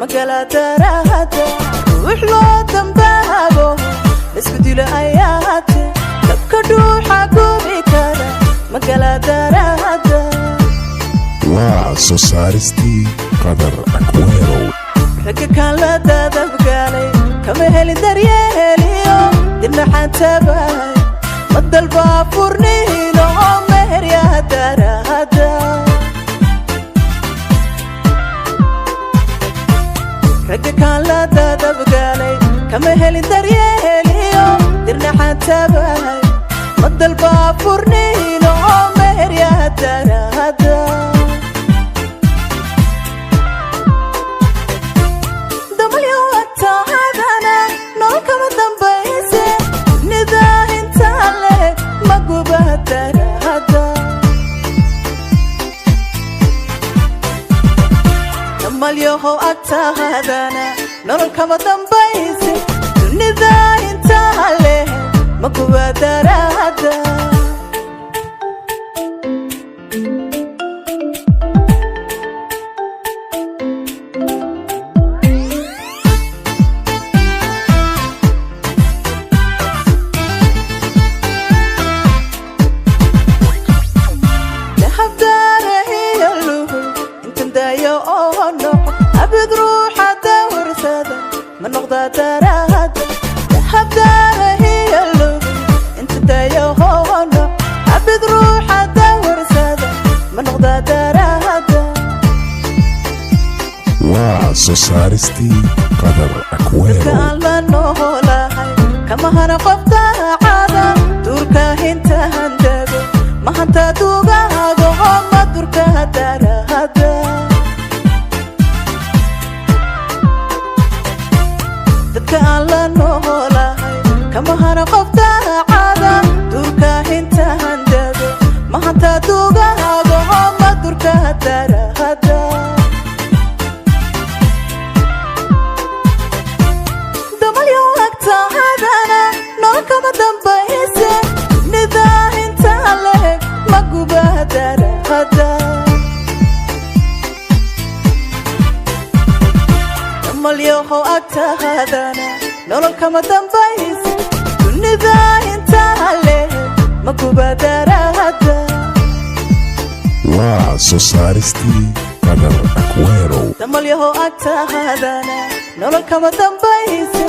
Magala darahada ruux loo dambaabo laisku dilo ayaate, dabka dhuuxa gubi kara magala darahada. Waa soo saaristii Qadar Akwerow. Ragga kaan la dadabgaalay kama helin daryeeliyo dinaxaan tabahay, ma dalbaa furniino oo meheryaha darahada. Ragga kaan la dadabgaalay kama helin daryeeliyo dirnaxaan tabahay, ma dalbaa furniino oo meheryaha darahada. Damalyoatahadana nolol kama dambayse, dunida intaa leh ma guba darahada. Damalyahow agtahadana nolol kama dambayse, dunida intaa leh ma guba darahada. Dahabdaarahiyo luhul intan daayo oo noco abid ruuxa dawarsada ma noqda darahada. Dahabdaarahiyo luhul intan daayo oo noco abid ruuxa dawarsada ma noqda darahada. Waa soo saaristii Qadar Dadka Akwerow. aan la noolahay kama hana qof daacada, duurka hinta handago mahanta dugahago oo ma durka darahada. Dadka aan la noolahay kama hana qof daacada, duurka hinta handago mahanta dugahago oo ma durka darahada. Damalyo agtahadana nolol kama dambayse, dunida intaa leh ma guba darahada. Damalyahow agtahadana nolol kama dambayse, dunida intaa leh ma guba darahada. Waa soo saaristii Qadar Akwerow. Damalyahow agtahadana nolol kama dambayse.